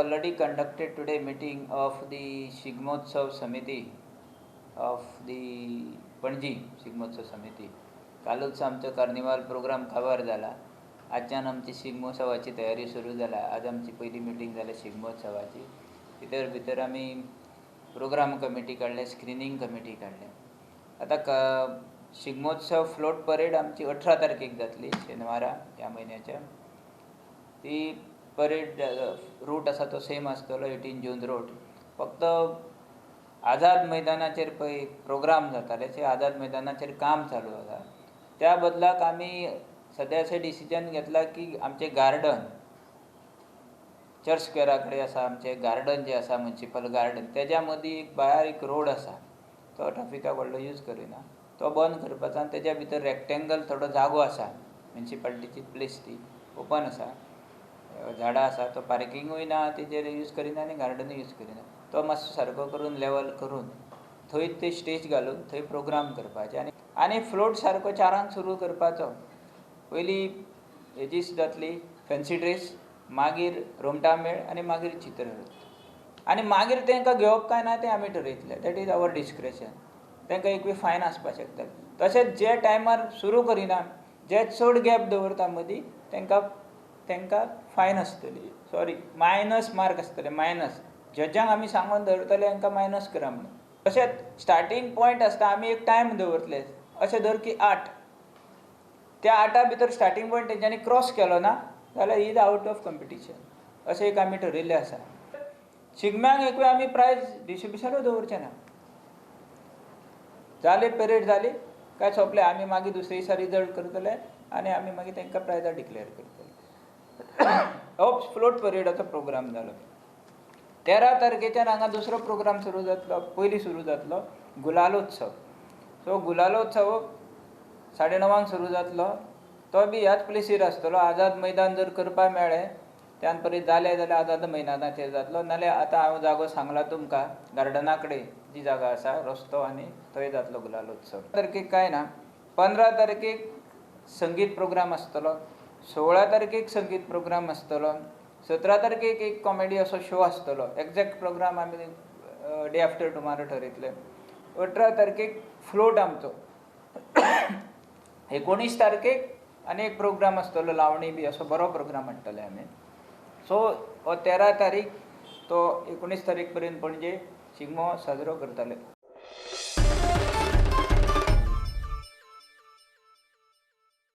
Already conducted today meeting of the Shigmotsav Samiti of the Panaji Shigmotsav Samiti. कालूच आमचो carnival programme काबार जाला. आजच्यान आमची शिगमोत्सवाची तयारी सुरू जाला. आज आमची पयली मिटींग जाल्या शिगमोत्सवाची. भितर भितर आमी प्रोग्राम कमिटी काडल्या, स्क्रिनींग कमिटी काडल्या. आतां शिगमोत्सव फ्लोट परेड आमची 18 तारखेक जातली, शेनवारा ह्या म्हयन्याच्या. ती परेड रूट आसा तो सेम आसतलो, 18 जून रोड. फक्त आझाद मैदानाचेर पळय प्रोग्राम जाताले, ते आझाद मैदानाचेर काम चालू आसा. त्या बदलाक आमी सद्या अशें डिसिजन घेतलां की आमचें गार्डन चर्च स्क्वेरा कडेन आसा, आमचें गार्डन जें आसा म्युनिसिपल गार्डन, तेज्या मदीं एक भायर एक रोड आसा, तो ट्राफिकाक व्हडलो यूज करिना, तो बंद करपाचो आनी तेज्या भितर रेक्टेंगल थोडो जागो आसा, म्युनिसिपालिटीची प्लेस, ती ओपन आसा, झाडां आसा, तो पार्किंगूय ना तेजेर यूज करिना आनी गार्डनूय यूज करिना. तो मातसो सारको करून लेवल करून थंय ते स्टेज घालून थंय प्रोग्राम करपाचे आनी आनी फ्लोट सारको 4ांक सुरू करपाचो. पयली हेजी जातली फॅन्सी ड्रेस, मागीर रोमटा मेळ आनी मागीर चित्ररथ, आनी मागीर तांकां घेवप काय ना तें आमी ठरयतले. That is our discretion. तांकां एकूय फायन आसपाक शकता. तशेंच जे टायमार सुरू करिना, जे चड गॅप दवरता मदीं, तांकां तांकां फायन आसतली, सॉरी, मायनस मार्क आसतले, मायनस. जजांक आमी सांगून दवरतले हांकां मायनस करा म्हणून. तशेंच स्टार्टींग पॉयंट आसता, आमी एक टायम दवरतले, अशें धर की 8, त्या 8 भितर स्टार्टींग पॉयंट तेंच्यांनी क्रॉस केलो ना जाल्यार is out of competition, अशें एक आमी ठरयल्लें आसा. शिगम्यांक एक वेळ आमी प्रायज डिस्ट्रिब्युशनूय दवरचे ना. जाले परेड जाली काय सोंपलें, आमी मागीर दुसरे दिसा रिजल्ट करतले आनी आमी मागीर तांकां प्रायजां डिक्लेर करतले. हो फ्लोट परेडाचो प्रोग्राम जालो. 13 तारखेच्यान हांगा दुसरो प्रोग्राम सुरू जातलो. पयलीं सुरू जातलो गुलालोत्सव. सो गुलालोत्सव 9:30 सुरू जातलो. तो बी ह्याच प्लेसीर आसतलो. आझाद मैदान जर करपाक मेळ्ळें त्यान परेड जालें जाल्यार आझाद मैदानाचेर जातलो, नाल्यार आतां हांव जागो सांगला तुमकां, गार्डना कडेन जी जागा आसा रस्तो आनी थंय जातलो गुलालोत्सव. तारखेक कांय ना. 15 तारखेक संगीत प्रोग्राम आसतलो, 16 तारखेक संगीत प्रोग्राम आसतलो, 17 तारखेक एक कॉमेडी असो शो आसतलो. एग्जॅक्ट प्रोग्राम आमी डे आफ्टर टुमारो ठरयतले. 18 तारखेक फ्लोट आमचो. 19 तारखेक आनी एक प्रोग्राम आसतलो, लावणी बी असो बरो प्रोग्राम हाडटले आमी. सो हो 13 तारीख तो 19 तारीख पर्यंत पणजे शिगमो साजरो करतले.